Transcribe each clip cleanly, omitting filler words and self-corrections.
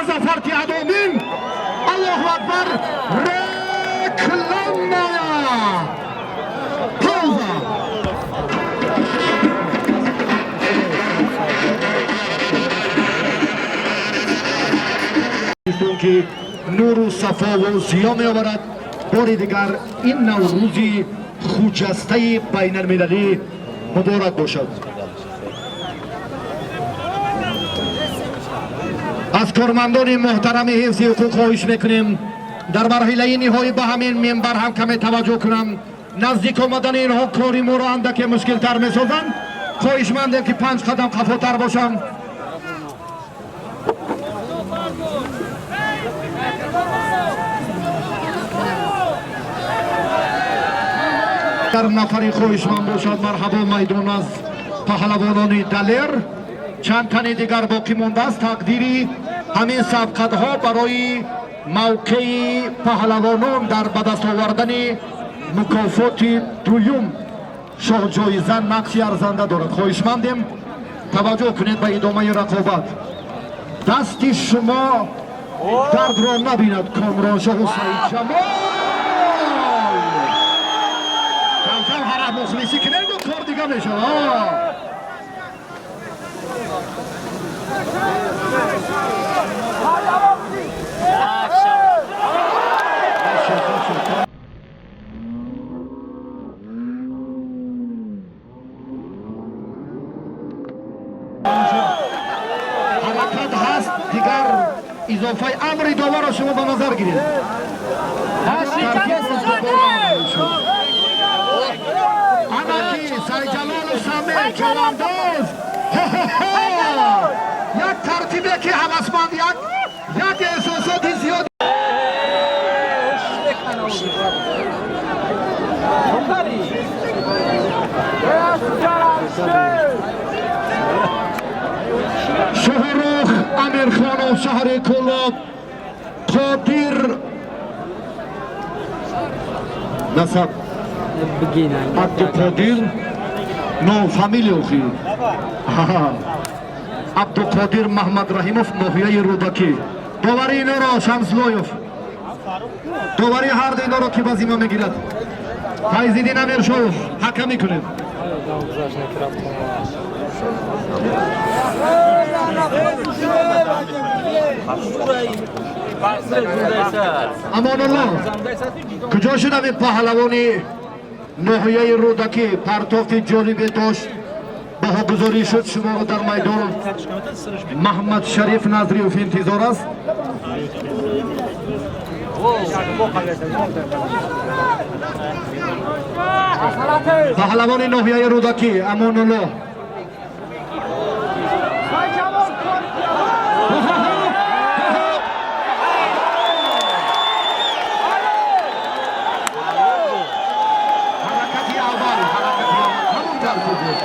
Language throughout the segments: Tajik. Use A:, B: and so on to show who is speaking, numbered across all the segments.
A: Зафар тиҳад, омин. Аллоҳу акбар! Рекламная пауза. Ки нуру сафову зиё меоварад. Бори дигар ин Наврӯзи хуҷастаи байналмилалӣ муборак бошад. Аз кормандони муҳтарами ҳифзи ҳуқуқ хоҳиш мекунем, дар марҳилаи ниҳоӣ ба ҳамин минбар ҳам каме таваҷҷӯҳ кунам. Наздик омадани инҳо кори моро андаке мушкилтар месозанд. Хоҳишмандем, ки панҷ қадам қафотар бошам. Дар нафари хоҳишманд бошад, марҳабо, майдон аз паҳлавонони далер. Чанд тани дигар боқӣ мондааст. Тақдири ҳамин сабқатҳо барои мавқеи паҳлавонон дар ба даст овардани мукофоти дуюм, шоҳҷоиза, нақши арзанда дорад. Хоҳишмандем, таваҷҷӯҳ кунед ба идомаи рақобат. Дасти шумо дардро набинад. Комроншоҳу Саидҷамол, камкам ҳарах мухлисӣ кунед, кор дига мешавад. Ҳаракат ҳаст. Дигар изофаи амри доварро шумо ба назар гиред. Анаки Сайҷалолу Саме чавандоз, як тартибе ки ҳавасманд, як эҳсосоти зиёд. Шоҳрух Амирхонов, шаҳри Кӯлоб, Қодир насаб Абдуқодир, но фамилия охи Абдуқодир Маҳмадраҳимов, ноҳияи Рӯдакӣ. Довари иноро Шамсулоев. Довари ҳарду иноро ки ба зимма мегирад? Файзиддин Амиршоев, ҳакамӣ кунед. Амонулло куҷо шуд? Ин паҳлавони ноҳияи Рӯдакӣ партофти ҷолибе дошт, баҳогузорӣ шуд. Шуморо дар майдон Маҳмад Шариф Назриев интизор аст. Паҳлавони ноҳияи Рӯдакӣ Амонулло. Ҳаракати аввал, ҳаракати аввал ҳамон тартиб буд.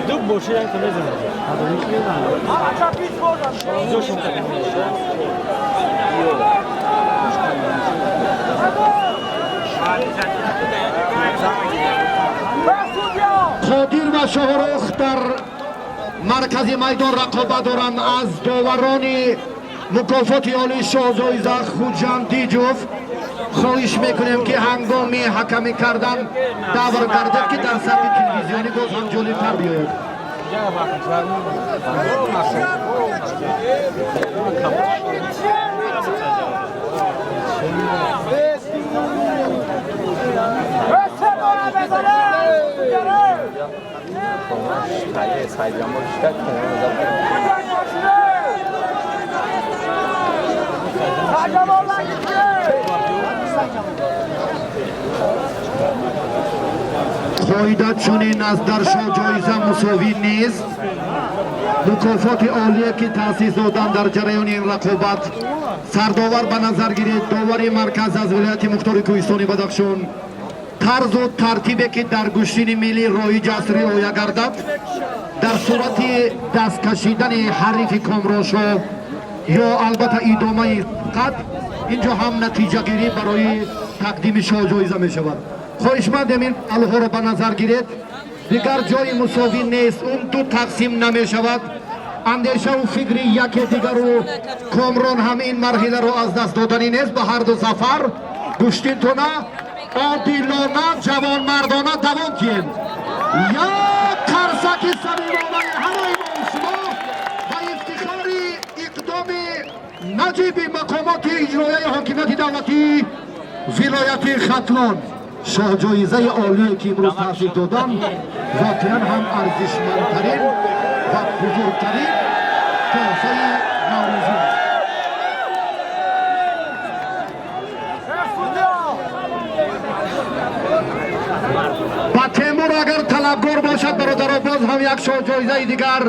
B: Ду бошидан ки мезанад. Мезанад. Ҷошон кардам.
A: Қодир ва Шоҳрух дар маркази майдон рақобат доранд. Аз доварони мукофоти олии шоҳҷоиза Хуҷандиҷов хоҳиш мекунем, ки ҳангоми ҳакамӣ кардан давр гардад, ки дар сатҳи телевизионӣ боз ҳам ҷолибтар биёяд. Қоида чунин аст: дар шоҳҷоиза мусовӣ нест. Мукофоти олие, ки таъсис доданд дар ҷараёни ин рақобат, сардовар ба назар гиред. Довари марказ аз вилояти мухтори кӯҳистони Бадахшон. Тарзу тартибе, ки дар гӯштини миллӣ роиҷ аст, риоя гардад. Дар сурати даст кашидани ҳарифи Комроншо ё албатта идомаи қад, инҷо ҳам натиҷагирӣ барои тақдими шоҳҷоиза мешавад. Хоҳишмандем, ин паҳлӯҳоро ба назар гиред. Дигар ҷои мусовӣ нест, он ду тақсим намешавад. Андешаву фикри яке дигару Комрон ҳам ин марҳиларо аз даст доданӣ нест. Ба ҳарду зафар гӯштинтона одилона, ҷавонмардона давом кием. Як қарсаки самимонаи ҳамаи мо шумо ба ифтихори иқдоми наҷиби мақомоти иҷроияи ҳокимияти давлатии вилояти Хатлон. Шоҳҷоизаи олие, ки имрӯз таъсис доданд, воқеан ҳам арзишмандтарин ва бузургтарин тӯҳфаи наврӯзӣ аст. Ба Темур агар талабгор бошад, бародаро, боз ҳам як шоҳҷоизаи дигар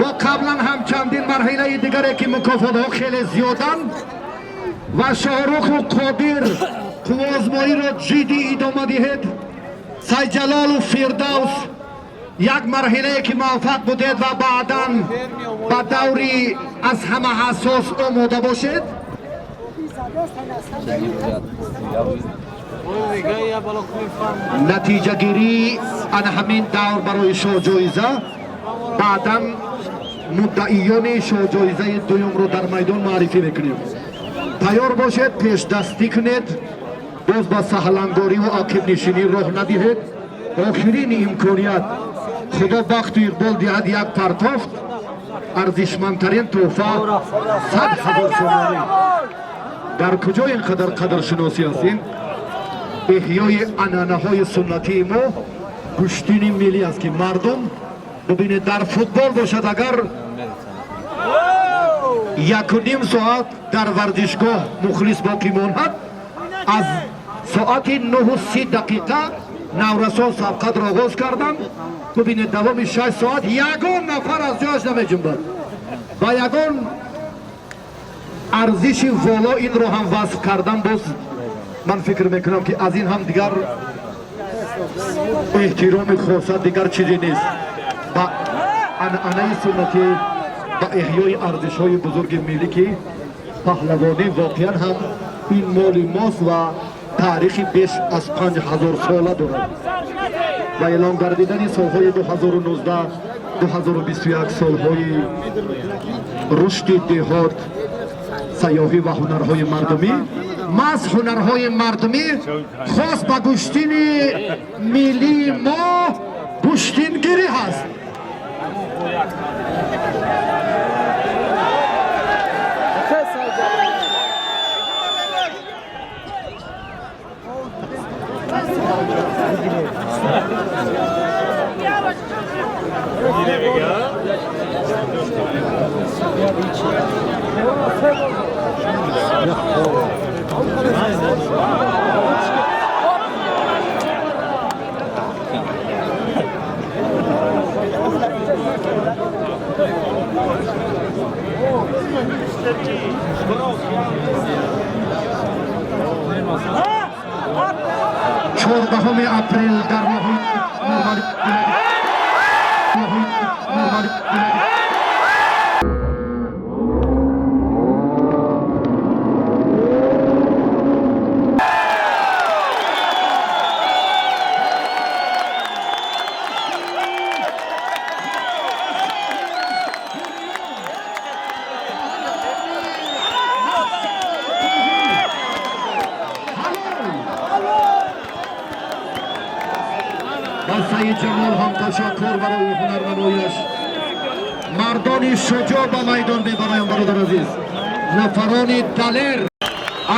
A: бо қаблан ҳам чандин марҳилаи дигаре, ки мукофотҳо хеле зиёданд ва Шоҳруху Қодир қувваозмоиро ҷиддӣ идома диҳед. Сайҷалолу Фирдавс, як марҳилае, ки муваффақ будед ва баъдан ба даври аз ҳама ҳассос омода бошед. Натиҷагирӣ ана ҳамин давр барои шоҳҷоиза, баъдан муддаиёни шоҳҷоизаи дуюмро дар майдон муаррифӣ мекунем. Тайёр бошед, пешдастӣ кунед, боз ба саҳлангориву ақибнишинӣ роҳ надиҳед. Охирин имконият, Худо бахту иқбол диҳад, як партофт, арзишмандтарин тӯҳфа, 100 000 сомонӣ. Дар куҷо ин қадар қадршиносӣ аст? Ин эҳёи анъанаҳои суннатии мо, гӯштини миллӣ аст, ки мардум бубинед. Дар футбол бошад, агар 1,5 соат дар варзишгоҳ мухлис боқӣ монад, аз соати 9:30 наврасон сабқатро оғоз карданд. Бубинед, давоми 6 соат ягон нафар аз ҷояш намеҷунбад. Ба ягон арзиши воло инро ҳам васф кардан, боз ман фикр мекунам, ки аз ин ҳам дигар эҳтироми хоса, дигар чизе нест ба анъанаи суннатӣ, ба эҳёи арзишҳои бузурги миллӣ, ки паҳлавонӣ воқеан ҳам ин моли мост ва таърихи беш аз 5000 сола дорад. Ва эълон гардидани солҳои 2019 2021 солҳои рушди деҳот, сайёҳӣ ва ҳунарҳои мардумӣ, маҳз ҳунарҳои мардумӣ, хос ба гӯштини миллии мо гӯштингирӣ ҳаст. 14 апрел дар моҳи нормали. Ба Саид Ҷамол ҳам ташаккур барои ҳунарнамояш. Мардони шуҷоъ ба майдон мебароям. Бародар азиз, нафарони далер,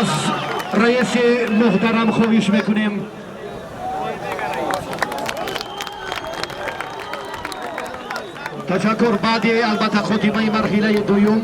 A: аз раиси муҳтарам хоҳиш мекунем. Ташаккур. Баъди албатта хотимаи марҳилаи дуюм.